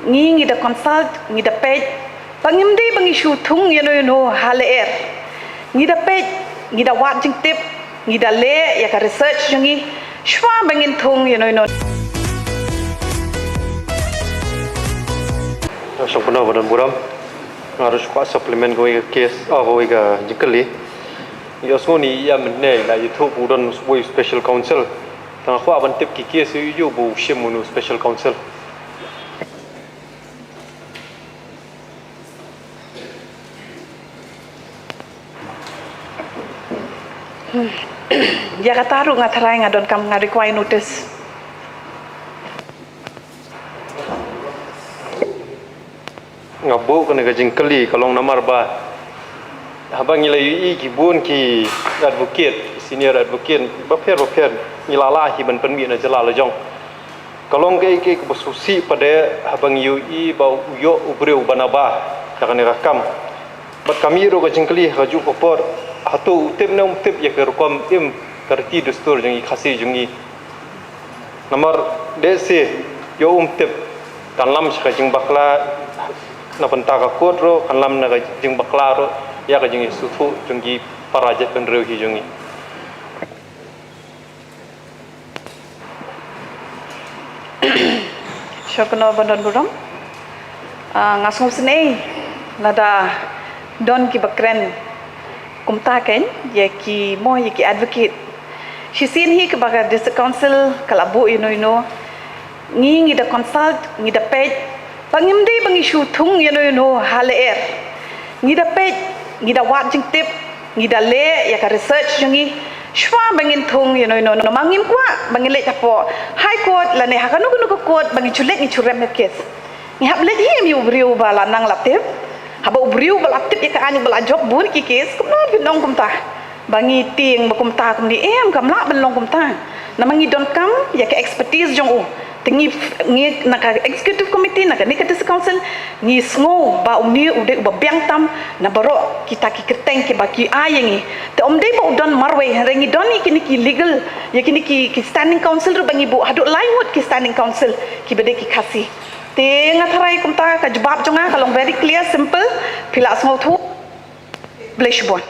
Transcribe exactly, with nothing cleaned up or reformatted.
Ngi ngi da consult, ngi da peit, ba ngim dei ba ngi shu thung ïa no ïa no ha lyer. Ngi da peit, ngi da wad jingtip, ngi da leh ïa ka research jong ngi, shuwa ba ngin thung ïa no ïa no. Shong pyndonkam ba don burom. Nga ruh shu kwah supplement kawei ka case, oh, kawei ka jingkylli. Ïohsngew ni ïa mynne la ïathuh ba u don uwei u special counsel. Te nga kwah ban tip ki case ïa u ba u shim u special counsel. Ïa kata ruh nga tharai nga donkam, nga require notice. Nga buh kane ka jingkylli ka long namar ba haba ngi la ïohi ki bun ki advocate, senior advocate bapher bapher, ngi la lah hi ban pynmih na jylla la jong. Ka long kaei kaei kaba sngewsih pat de haba ngi ïohi ba u ïoh u briew uba naba ïa kane ka kam. Bad ka mih ruh ka jingkylli ha kajuh ka por, hato u tip ne um tip ïa ka rukom im ka riti dustur jong ngi Khasi jong ngi. Namar lehse ïoh um tip, kan lam sha ka jingbakla na bynta ka court ruh, kan lam na ka jingbakla ruh ïa ka jingïasngewthuh jong ki para jaitbynriew hi jong ngi. Shong kynnoh ba don burom. Ah, nga sngewsynei lada don kiba kren kumta kein ïa ki, mo, ïa ki advocate. Shisien hi kaba ka District Council ka la buh ïa no ïa no, ngi ngi da consult, ngi da peit, ba ngim dei ba ngi shu thung ïa no ïa no ha lyer. Ngi da peit, ngi da wad jingtip, ngi da leh ïa ka research jong ngi, shuwa ba ngin thung ïa no ïa no. Namar ngim kwah ba ngin leit hapoh High Court lane ha kano kano ka court ba ngi shu leit ngi shu rem ïa ka case. Ngi hap leit hi em ïa u briew ba la nang la tip. Haba u briew ba la tip ïa ka aiñ ba la jop bun ki case, kumno phin ong kumta? Ba ngi tieng ba kumta kumne, em, kam lah ban long kumta. Namar ngi donkam ïa ka expertise jong u. Te ngi, ngi na ka executive committee, na kane ka District Council, ngi sngew ba une u dei uba biang tam na baroh kita ki kyrteng kiba ki ai ïa ngi. Te ym dei ba u don marwei, hynrei ngi don ïa kine ki legal, ïa kine ki, ki standing counsel ruh ba ngi buh haduh lai ngut ki standing counsel kiba dei ki Khasi. Te nga tharai kumta ka jubab jong nga ka long very clear, simple, phi la sngewthuh. Khublei shibun.